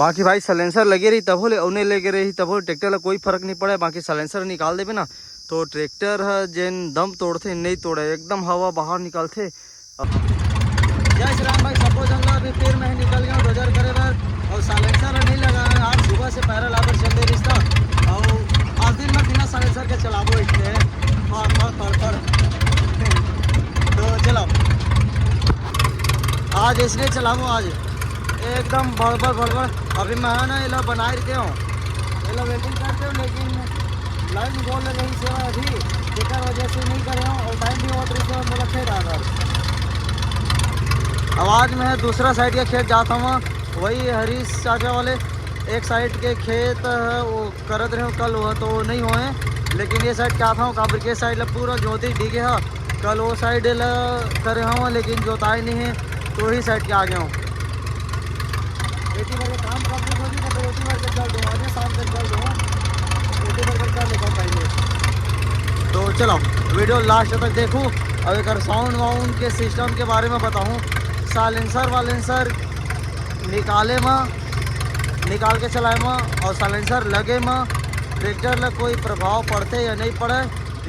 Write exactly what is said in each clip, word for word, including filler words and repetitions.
बाकी भाई, साइलेंसर लगे रही तभो ले, अउ नइ लगे रही तभो ले, ट्रैक्टर ला कोई फर्क नहीं पड़े। बाकी साइलेंसर निकाल देबे ना, तो ट्रैक्टर ह जेन दम तोड़थे, नहीं तोड़े, एकदम हवा बाहर निकालथे। जय श्री राम भाई, सबो झन ला। अभी फिर मैं निकल गया हूँ डोजर करे बर, और साइलेंसर नहीं लगा है। आज सुबह से पैरल आबर चल दे रिश्ता, और आज दिन भर बिना साइलेंसर के चलाबो इसने, फड़ फड़ फड़ फड़। तो चलो, आज इसने चलाबो, आज एकदम भड़बड़ भड़बड़। अभी मैं है ना, एला बनाए रखे हूँ, एला वेल्डिंग करते हूँ, लेकिन लाइन गोल रही सेवा अभी, जेकर वजह से नहीं करे हूँ, और टाइम भी बहुत रही सेवा, मोला खेत आकर। अब आज मैं दूसरा साइड के खेत जाता हूँ, वही हरीश चाचा वाले एक साइड के खेत है, वो करत रहे कल, वो तो नहीं होए, लेकिन ये साइड क्या था, काबर के साइड ला पूरा जोती डीगे हा। कल वो साइड ला करे हवा, लेकिन जोताई नहीं है, तो ही साइड के आ गया हूँ। एती भर के काम complete हो जाए तो एती भर के चल दूँ, अभी शाम तक चल दूँ, एती भर के कर लेता हूँ पहले। तो चलो, वीडियो लास्ट तक देखो। अब एक साउंड वाउंड के सिस्टम के बारे में बताऊँ। साइलेंसर वालेंसर निकाले में, निकाल के चलाए में, और साइलेंसर लगे में ट्रैक्टर ला कोई प्रभाव पड़ते या नहीं पड़े,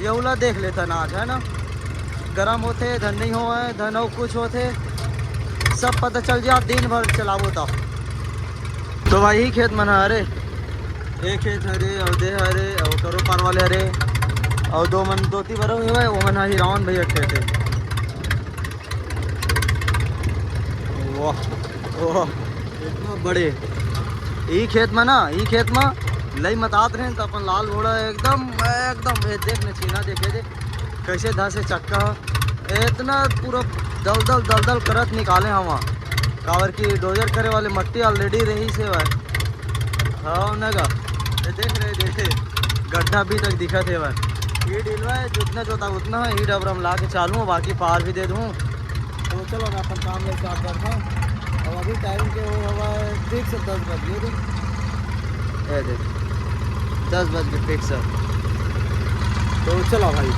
ये उला देख लेता ना आज, है ना। गरम होते, धन नहीं होए, धन अउ कुछ होते, सब पता चल जा, दिन भर चलाबो तब। तो भाई, ही खेत मन हरे, एक खेत हरे, और दे हरे, और करो पार वाले हरे, और दो मन दोती बरो हुए, वो मन ही रावण भैया खेत है। वाह, वाह, इतना बड़े। ई खेत में ना, ई खेत में लई मतात रहे, तो अपन लाल घोड़ा एकदम, एकदम, ये देख ने, छीना देखे दे, कैसे धसे चक्का ह। इतना पूरा दलदल, दलदल करत निकाले हवा, काबर की डोजर करे वाले मट्टी already रही से भाई। हाँ ना गा, ये देख रहे, देखे, गड्ढा अभी तक दिखत हे भाई। ये डीलवा है, जितना जोता उतना है, ये डबरा में ला के चालू हूँ, बाकी पार भी दे दूँ। तो चलो, मैं अपन काम लेके आप करता हूँ। अब अभी टाइम के वो हवा है, ठीक से दस बज गए, देख। ये देख, दस बज के फिक्स है। तो चलो भाई,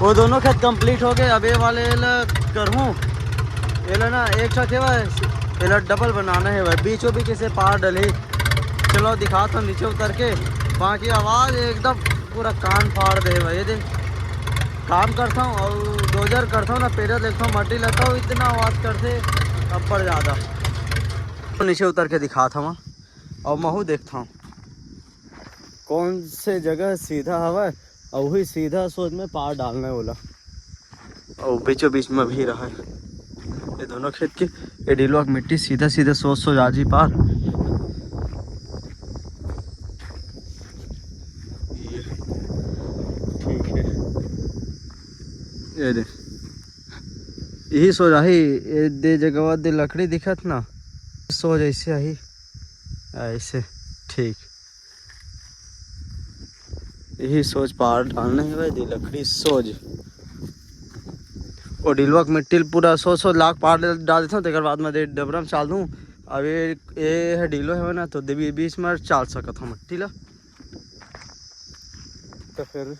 वो दोनों खेत कंप्लीट हो गए। अब ये वाले ल-, करहूँ, ये ला ना, एक साथ है भाई, ये ला डबल बनाना है भाई, बीचों बीच इसे पार डली। चलो, दिखाता हूँ नीचे उतर के, बाकी आवाज़ एकदम पूरा कान फाड़ दे भाई। ये देख, काम करता हूँ और डोजर करता हूँ ना, पैदल देखता हूँ, मट्टी लेता हूँ, इतना आवाज़ करते, अब्बड़ ज़्यादा। तो नीचे उतर के दिखाता हूँ और महू देखता हूँ कौन से जगह सीधा हवा, और वही सीधा सोच में पार डालना है ओला। और बीचों बीच में भी रहा है ये दोनों खेत के। ये डीलवा के मिट्टी सीधा सीधा सोच सोच आ जी पार। ये ठीक है, ये दे, यही सोच आही। ये दे जगह दे लकड़ी दिखत ना, सोच ऐसे आही, ऐसे। ठीक, यही सोच पार डालना है भाई, दे लकड़ी सोच। और डीलवा के मिट्टी ल पूरा सोच सोच लाख पार डाल देता हूँ, तेकर बाद में दे डबरा में चाल दूँ। अब ये, ये है डीलो है ना, तो देवी बीच में चाल सकत हूँ मिट्टी ला। तो फिर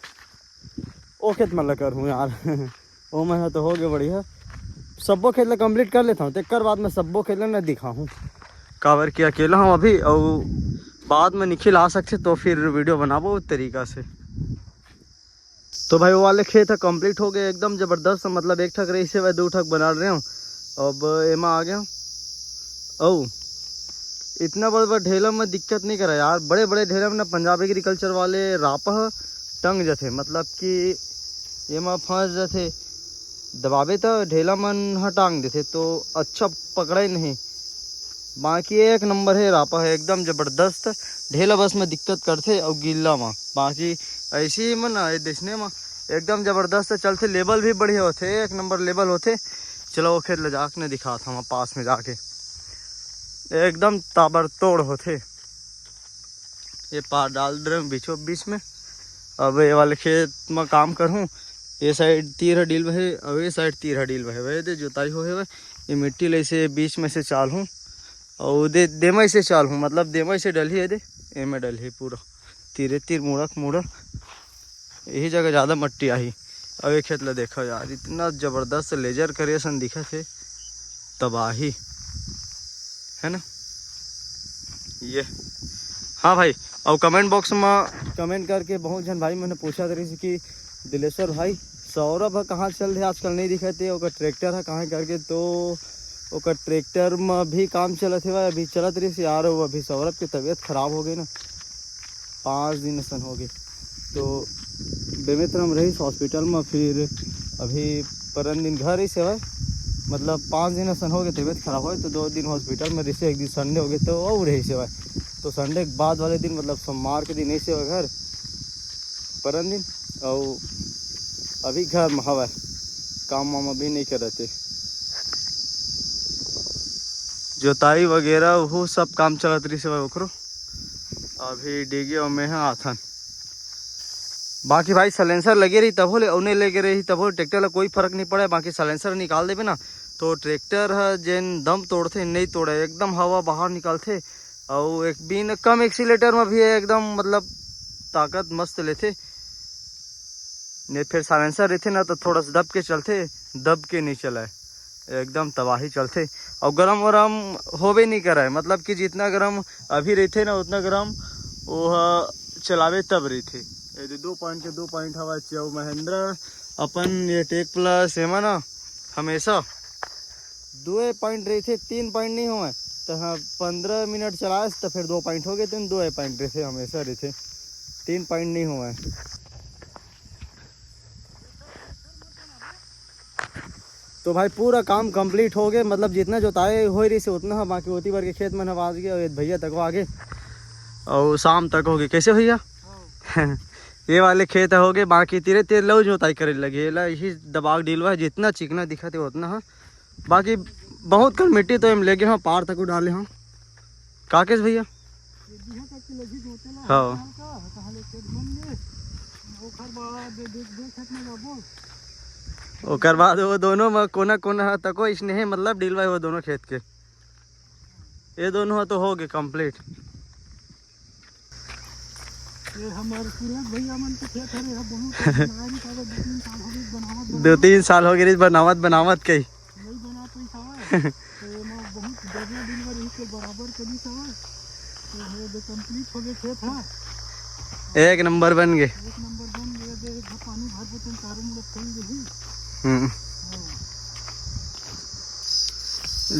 ओ खेत मन ला करहूँ यार। ओ मन ह तो हो गए बढ़िया, सब्बो खेत ला कंप्लीट कर लेता हूँ, तेकर बाद में सब्बो खेत ला न दिखाहूँ, काबर कि अकेला हूँ अभी, और बाद में निखिल आ सकते तो फिर वीडियो बनाबो उस तरीका से। तो भाई, वो वाले खेत ह कंप्लीट हो गए, एकदम जबरदस्त, मतलब एक ठक रही से वह दो ठक बना रहे हूँ। अब एमा आ गया। ओ, इतना बड़ बड़ ढेला में दिक्कत नहीं करा यार, बड़े बड़े ढेला में ना पंजाब एग्रीकल्चर वाले रापा ह टंग जथे, मतलब कि एमा फंस जथे, दबाबे त ढेला मन ह टांग देथे, तो अच्छा पकड़े नहीं। बाकी एक नंबर है रापा है, एकदम जबरदस्त। ढेला बस में दिक्कत करथे और गिल्ला में, बाकी ऐसे ही में ना, ये देखने में एकदम जबरदस्त चलथे। लेवल भी बढ़िया होथे, एक नंबर लेवल होथे। चलो, वो खेत ले जाके ने दिखात हूँ, पास में जाके एकदम ताबड़तोड़ होथे। ये पार डाल दे रहे हूँ बीचों बीच में। अब ये वाले खेत में काम करहूँ, ये साइड तीर डील बहे, अब ये साइड तीर डील बहे, वही दे जोताई हो हे, ये मिट्टी ले से बीच में से चाल हूँ, और दे, देमई से चाल हूँ, मतलब देमई से डलही है दे, एमे डलही पूरा, तीरे तीर मुड़क मुड़क, यही जगह ज़्यादा मट्टी आही। अब ये खेत ला देखो यार, इतना जबरदस्त लेजर करे असन दिखत हे, तबाही। है ना? ये, हाँ भाई, और कमेंट बॉक्स में कमेंट करके बहुत झन भाई मन पूछत रहिस कि दिलेश्वर भाई, सौरभ ह कहाँ चल दे, आजकल नहीं दिखत हे, ओकर ट्रैक्टर ह कहाँ करके। तो ओकर ट्रैक्टर में भी काम चलत हे, अभी चलत रहिस यार, वो अभी सौरभ के तबीयत खराब हो गई ना, पाँच दिन असन हो गए। तो बेमेतरा में रहिस हॉस्पिटल में, फिर अभी परन दिन घर ही से होय, मतलब पाँच दिन असन हो गए तबीयत खराब होय, तो दो दिन हॉस्पिटल में रहिस, एक दिन संडे हो गए तो वो रहिस होय। तो संडे के बाद वाले दिन, मतलब सोमवार के दिन ऐसे होय घर, परन दिन, और अभी घर में हवय, काम वाम अभी नहीं करत हे। जोताई वगैरह वो सब काम चलत रहिस होय ओकरो। अभी डिगे अउ मेहा आथन। बाकी भाई, सलेंसर लगे रही तभो ले, अउ नइ लगे रही तभो ले, ट्रैक्टर ला कोई फर्क नहीं पड़े। बाकी सलेंसर निकाल देबे ना, तो ट्रैक्टर ह जेन दम तोड़थे, नहीं तोड़े, एकदम हवा बाहर निकलथे। अउ एक बिन कम एक्सीलेटर में भी एकदम, मतलब, ताकत मस्त लेथे। नहीं, फिर सलेंसर रहिथे ना, तो थोड़ा सा दब के चलथे, दब के नहीं चलाए, एकदम तबाही चलथे। और गरम वरम होबे नहीं करे, मतलब कि जितना गरम अभी रहिथे ना, उतना गरम वो ह चलावे तब रहिथे। ये दे दो पॉइंट के दो पॉइंट हवा, चाहे वो महिंद्रा अपन ये टेक प्लस एमा ना हमेशा दो पॉइंट रहिथे, तीन पॉइंट नहीं होवय। तो हाँ, पंद्रह मिनट चलाए तो फिर दो पॉइंट हो गए, तो दो पॉइंट रहिथे, हमेशा रहिथे, तीन पॉइंट नहीं होवय। तो भाई, पूरा काम कंप्लीट हो गए, मतलब जितना जोताई होय रहिस हे उतना ह, बाकी ओती बर के खेत मन ह बाच गए, और ये भैया तको आगे, और शाम तक हो गए। कैसे भैया? ये वाले खेत हो गए, बाकी तीरे तीर लऊ जोताई करे लगे, एला यही दबाग डीलवा हे, जितना चिकना दिखत हे उतना ह, बाकी बहुत कन मिट्टी तो एम लेगे हो, पार तक डाले हो। का केस भैया? ये बीघा तक के लगी जोते ला, हाँ। हल्का हल्का, ताहले खेत बन गए। ओकर बाद दे, दे, दे खेत में जाबो। ओकर बाद वो दोनों में कोना कोना ह तको इसने हे, मतलब डीलवा हे वो दोनों खेत के। ये दोनों ह तो हो गए कंप्लीट। ये हमर सूरज भैया मन के खेत हरे, हम बहुत बनाए नहीं पावे, दो तीन साल हो गए बनावत दो बनावत। तीन साल हो गए बनावत बनावत कई। नहीं बना पैसा है। तो एमा बहुत डरना दिन भर इही के बराबर करी था। तो ये जो कंप्लीट हो गए खेत है, एक नंबर बन गए। एक नंबर बन गए, दे एक पानी भर देते हैं, चारों मुड़ा फैल गई। हम्म। हाँ।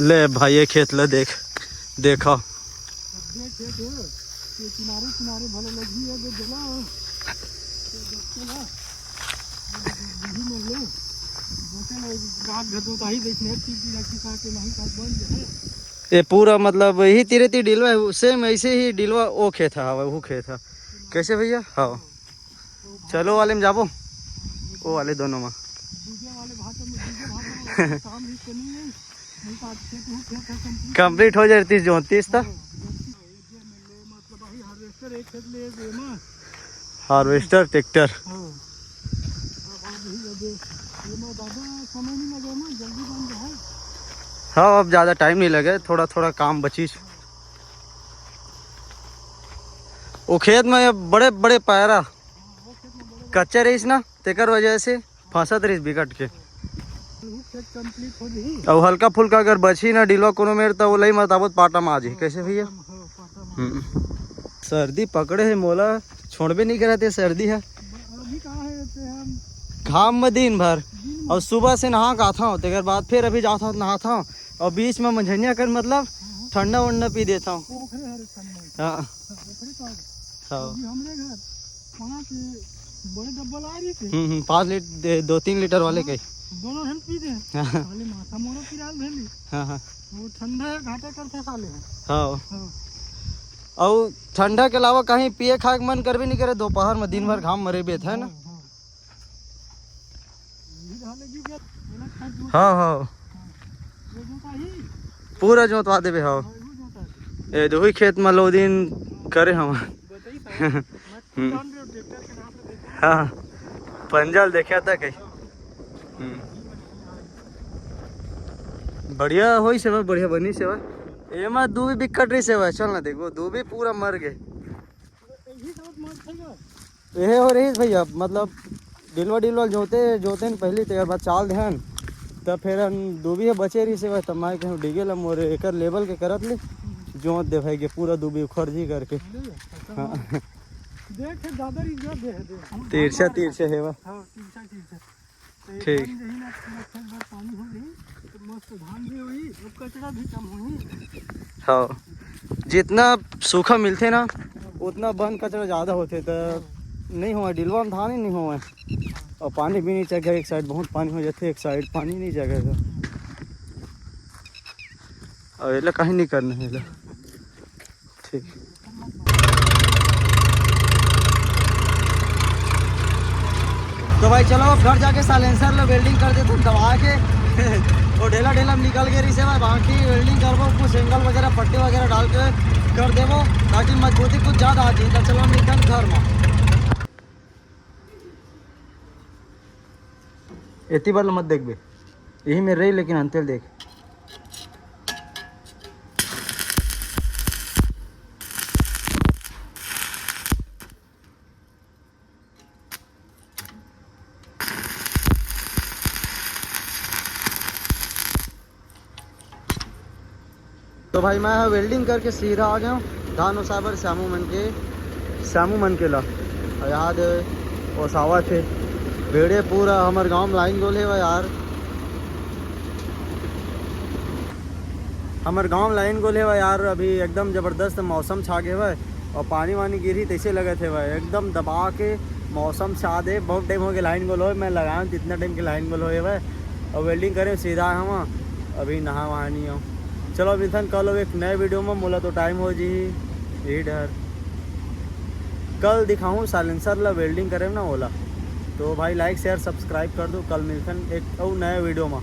ले भाई, ये खेत ले देख, देखा। अब देख, देख, ये किनारे किनारे भले लगी है, देख जला। ये देखते ना, ये दीदी मन ले, जोते ले, रात भर जोताही देखने, टीपी रखी का के नहीं का बन जाए। ये पूरा मतलब यही तीरे ती डीलवा है, सेम ऐसे ही डीलवा वो खेत है, हवा वो खेत है। कैसे भैया? हाँ, चलो वाले में जाबो, वो वाले दोनों में। कंप्लीट हो जाए तीस जो तीस तक। Harvester tractor. हाँ, अब ज़्यादा टाइम नहीं लगे, थोड़ा थोड़ा काम बचीस। वो खेत में ये बड़े बड़े पैरा कच्चा रहिस ना, तेकर वजह से फंसत रहिस बिकट के। अउ हल्का फुल्का अगर बची ना डीलवा कोनो मेर, त ओला ही मताबत पाटा में आ जाही। कैसे भैया? हम्म। सर्दी पकड़े हे मोला, छोड़बे नहीं करत हे सर्दी ह। घाम में दिन भर, अउ सुबह से नहा के आथव, तेकर बाद फिर अभी जाथव नहाथव, अउ बीच में मंझनिया कर मतलब ठंडा वंडा पी देथव। हाँ। हाँ। अभी हमरे घर पाँच बड़े डब्बा ला रही थी। हम्म, हम्म, पाँच लीटर, दो तीन लीटर वाले हाँ, कई। दोनों हम पी दे। हाँ। खाली माथा मोरो पिराल भेली। हाँ, हाँ। वो ठंडा है, घाटा करते खा ले। हाँ। हाँ। अउ ठंडा के अलावा कहीं पिए खाए के मन करबे नहीं करे दोपहर में, दिन भर घाम मरे बेत है ना। हाँ, हाँ। हाँ, हाँ। पूरा जोतवा देबे, हाँ। ये दो ही खेत में लो दिन करे हम। हम्म। हाँ, पंजल देखे था कहीं। हम्म। बढ़िया होई सेवा, बढ़िया बनी सेवा। एमा दू भी बिकट रही सेवा, चल ना देखो, दू भी पूरा मर गए। यही हो रही भैया, मतलब डिलवा डिलवा जोते जोते न पहली, तेकर बाद चाल देहन, त फेर हम दूबी हे बचे रहिस हे, त मैं कहूँ डीगे ला मोर एकर लेवल के करत ले जोत दे भाई के पूरा दूबी उखड़ जी करके। हाँ। तिरछा तिरछा हे बा। हाँ, तिरछा तिरछा। ठीक। पानी होही, तो मस्त धान भी होही, और कचरा भी कम होही। हाँ, जितना सूखा मिलथे ना, उतना बन कचरा ज्यादा होथे, त नहीं होवय, डिलवा में धान ही नहीं होवय। और पानी भी नहीं चघे, एक साइड बहुत पानी हो जाथे, एक साइड पानी नहीं चघे। और एला कहीं नहीं करना है एला। ठीक। तो भाई चलो, अब घर जाके साइलेंसर ला वेल्डिंग कर देथन दबा के। वो ढेला ढेला में निकल गए रहिसे भाई, बाकी वेल्डिंग करबो, कुछ एंगल वगैरह, पट्टी वगैरह डाल के कर देबो, ताकि मजबूती कुछ ज्यादा आ जाए। तो चलो निकल घर में। एती बार मत देखबे, यही में रही, लेकिन अंतेल देख। तो भाई मैं वेल्डिंग करके सीधा आ गया हूँ धान ओसाए बर श्यामू मन के, श्यामू मन के ला। और याद ओसावत हे भेड़े पूरा हमर गांव में लाइन गोल हे यार। हमर गांव लाइन गोल हे यार, अभी एकदम जबरदस्त मौसम छा गे हवय और पानी वानी गिरही तैसे लगत हे भाई, एकदम दबा के मौसम छा दे। बहुत टाइम हो गया लाइन गोल होए, मैं लगाया हूँ इतना टाइम के लाइन गोल होए भाई, और वेल्डिंग करे सीधा हम अभी नहा वहा नहीं हूँ। चलो मिलथन कल एक नए वीडियो में, मोला तो टाइम हो जी यही डर। कल दिखाऊँ साइलेंसर ला वेल्डिंग करे ना ओला। तो भाई लाइक शेयर सब्सक्राइब कर दो, कल मिलथन एक और नए वीडियो में।